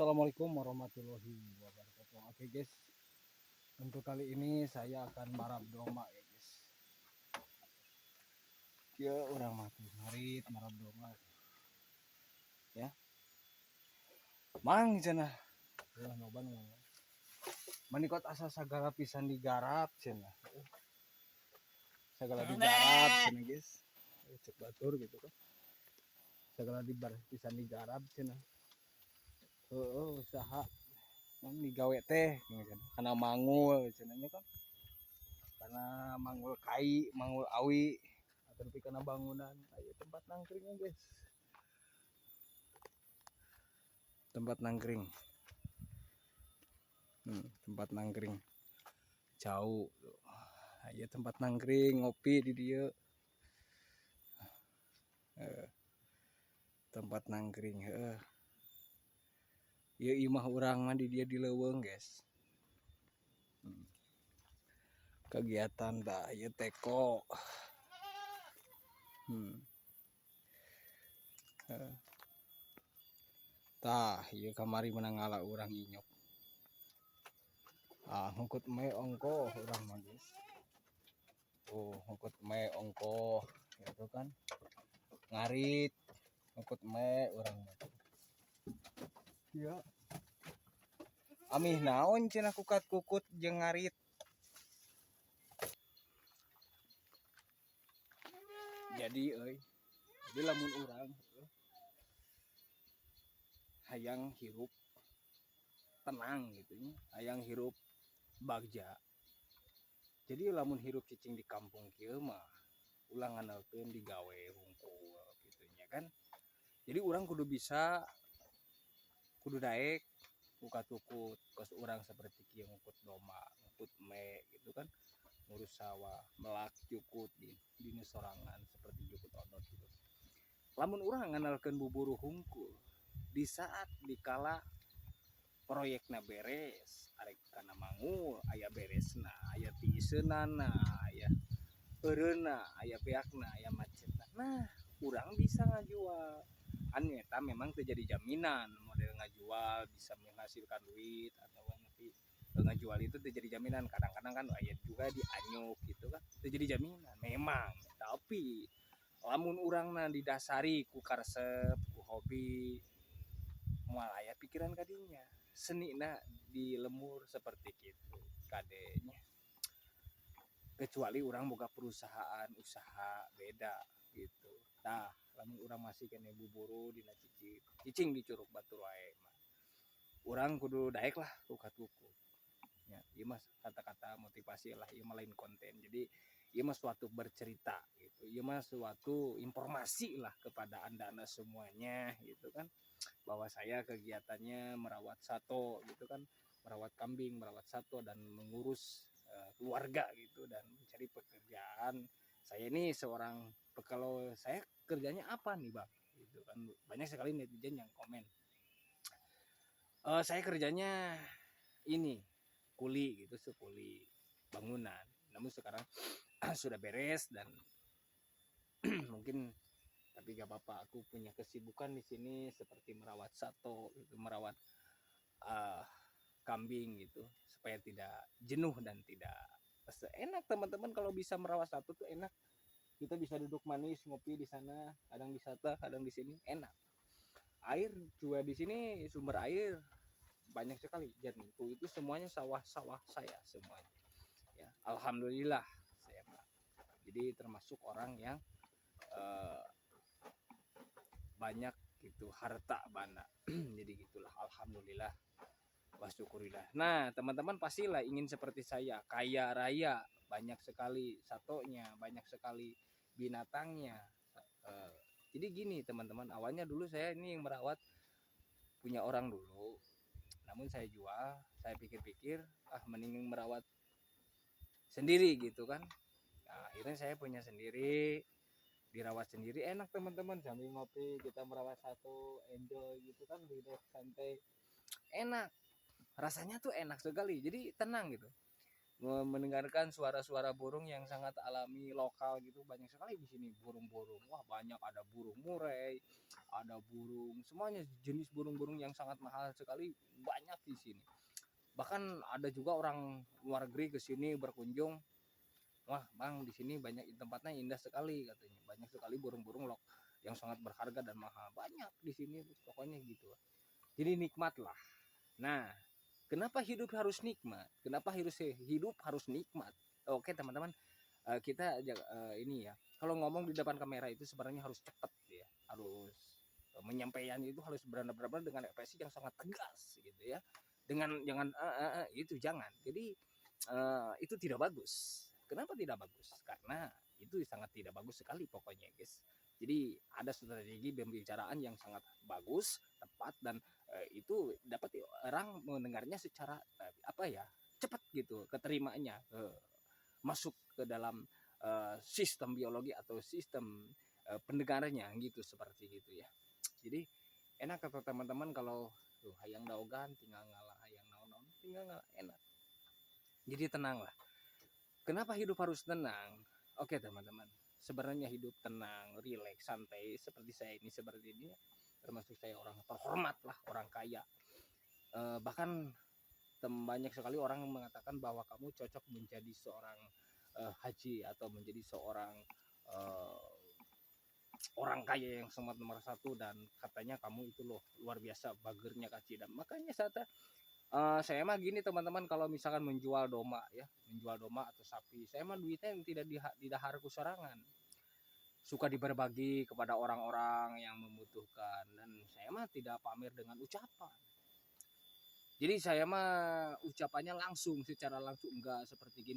Assalamualaikum warahmatullahi wabarakatuh. Oke guys, untuk kali ini saya akan marab domba ya guys. Ya urang mati ngarit marab domba. Ya. Mang cenah. Ya loba nu ngomong. Manikot asa sagala pisan digarap cenah. Sagala digarap cenah, guys. Cek batur gitu kan. Sagala dibar pisan digarap cenah. Heeh, usaha kan digawe teh karena mangul cenah nya kan, karena mangul kai, mangul awi, atau nepi kana bangunan. Aya tempat nangkringnya, guys, tempat nangkring, tempat nangkring jauh. Aya tempat nangkring ngopi di dieu, tempat nangkring, heeh. Ieu imah urang mah di dieu di leuweung, guys. Kegiatan tah ieu teko. Heeh. Tah ieu kamari menang ngala urang inyok. Ah, ngukut me ongkoh urang mah, guys. Oh, ngukut me ongkoh gitu kan. Ngarit ngukut me urang mah. Iya. Amih naon cenah kukat kukut jeung ngarit. Jadi euy, jadi lamun urang hayang hirup tenang gitu nya, hayang hirup bagja. Jadi lamun hirup cicing di kampung kieu mah ulah ngandalkeun digawe hungkul gitu nya kan. Jadi urang kudu bisa, kudu daek kukat kukut kos urang seperti kieu, ngukut domba, ngukut me gitu kan, ngurus sawah, melak jukut di sorangan seperti jukut odot gitu. Lamun urang ngandalkeun buburu hungkul, di saat dikala proyekna beres, arek kana mangul aya beresna, aya tiiseunana, aya eureunna, aya beakna, aya macetna, nah urang bisa ngajual. Kan eta memang teu jadi jaminan model ngajual bisa menghasilkan duit atau nanti ngajual itu teu jadi jaminan. Kadang-kadang kan aya juga dianyuk gitu kan, teu jadi jaminan memang. Tapi lamun urangna didasari ku karesep, ku hobi, moal aya pikiran kadinya, senina di lemur seperti gitu kadenya. Kecuali urang boga perusahaan usaha beda gitu. Tah lamun urang masih kene buburu dina cicing cicing di curug batur wae mah urang kudu daek lah kukat kukut ya. Ieu mah kata-kata motivasi lah, ieu mah lain konten. Jadi ieu mah suatu bercerita gitu, ieu mah suatu informasi lah kepada anda semuanya gitu kan, bahwa saya kegiatannya merawat sato gitu kan, merawat kambing, merawat sato, dan mengurus keluarga gitu, dan mencari pekerjaan. Saya ini seorang, kalau saya kerjanya apa nih bang gitu kan, banyak sekali netizen yang komen, saya kerjanya ini kuli gitu, sekuli bangunan. Namun sekarang sudah beres dan mungkin, tapi gak apa-apa, aku punya kesibukan di sini seperti merawat sato gitu, merawat kambing gitu, supaya tidak jenuh dan tidak enak. Teman-teman, kalau bisa merawat sato tuh enak, kita bisa duduk manis ngopi di sana, kadang di sana, kadang di sini, enak. Air juga di sini, sumber air banyak sekali. Jadi itu semuanya sawah-sawah saya semuanya ya. Alhamdulillah saya mah jadi termasuk orang yang banyak gitu harta bana. Jadi gitulah, alhamdulillah wa syukurillah. Nah teman-teman pastilah ingin seperti saya, kaya raya, banyak sekali satonya, banyak sekali binatangnya. Jadi gini teman-teman, awalnya dulu saya ini yang merawat punya orang dulu, namun saya jual. Saya pikir-pikir, ah mending merawat sendiri gitu kan. Nah, akhirnya saya punya sendiri, dirawat sendiri, enak teman-teman, sambil ngopi kita merawat satu, enjoy gitu kan, relax, santai, enak rasanya tuh, enak sekali. Jadi tenang gitu. Mendengarkan suara-suara burung yang sangat alami, lokal gitu. Banyak sekali di sini burung-burung. Wah, banyak, ada burung murai, ada burung semuanya, jenis burung-burung yang sangat mahal sekali banyak di sini. Bahkan ada juga orang luar negeri ke sini berkunjung. "Wah, Bang, di sini banyak, tempatnya indah sekali," katanya. "Banyak sekali burung-burung yang sangat berharga dan mahal. Banyak di sini," pokoknya gitu. Jadi nikmat lah. Nah, kenapa hidup harus nikmat? Kenapa harus hidup harus nikmat? Oke, teman-teman, kita ini ya. Kalau ngomong di depan kamera itu sebenarnya harus cepat ya, harus menyampaikan itu harus benar-benar dengan ekspresi yang sangat tegas gitu ya. Dengan jangan "Eh, eh, eh," itu jangan. Jadi itu tidak bagus. Kenapa tidak bagus? Karena itu sangat tidak bagus sekali pokoknya, guys. Jadi ada strategi pembicaraan yang sangat bagus, tepat, dan itu dapat orang mendengarnya secara apa ya, cepat gitu keterimanya, masuk ke dalam sistem biologi atau sistem pendengarannya gitu, seperti gitu ya. Jadi enak kata teman-teman, kalau tuh hayang daogan tinggal ngalah, hayang naon-naon tinggal ngalah, enak. Jadi tenang lah. Kenapa hidup harus tenang? Oke, teman-teman, sebenarnya hidup tenang, rileks, santai seperti saya ini, seperti ini termasuk saya orang terhormat lah, orang kaya. Bahkan banyak sekali orang yang mengatakan bahwa kamu cocok menjadi seorang haji atau menjadi seorang orang kaya yang sangat nomor satu, dan katanya kamu itu loh luar biasa bagernya kaci. Dan makanya saat saya mah gini, teman-teman, kalau misalkan menjual domba ya, menjual domba atau sapi, saya mah duitnya yang tidak didahar ku sorangan, suka diberbagi kepada orang-orang yang membutuhkan. Dan saya mah tidak pamer dengan ucapan. Jadi saya mah ucapannya langsung, secara langsung, enggak seperti gini.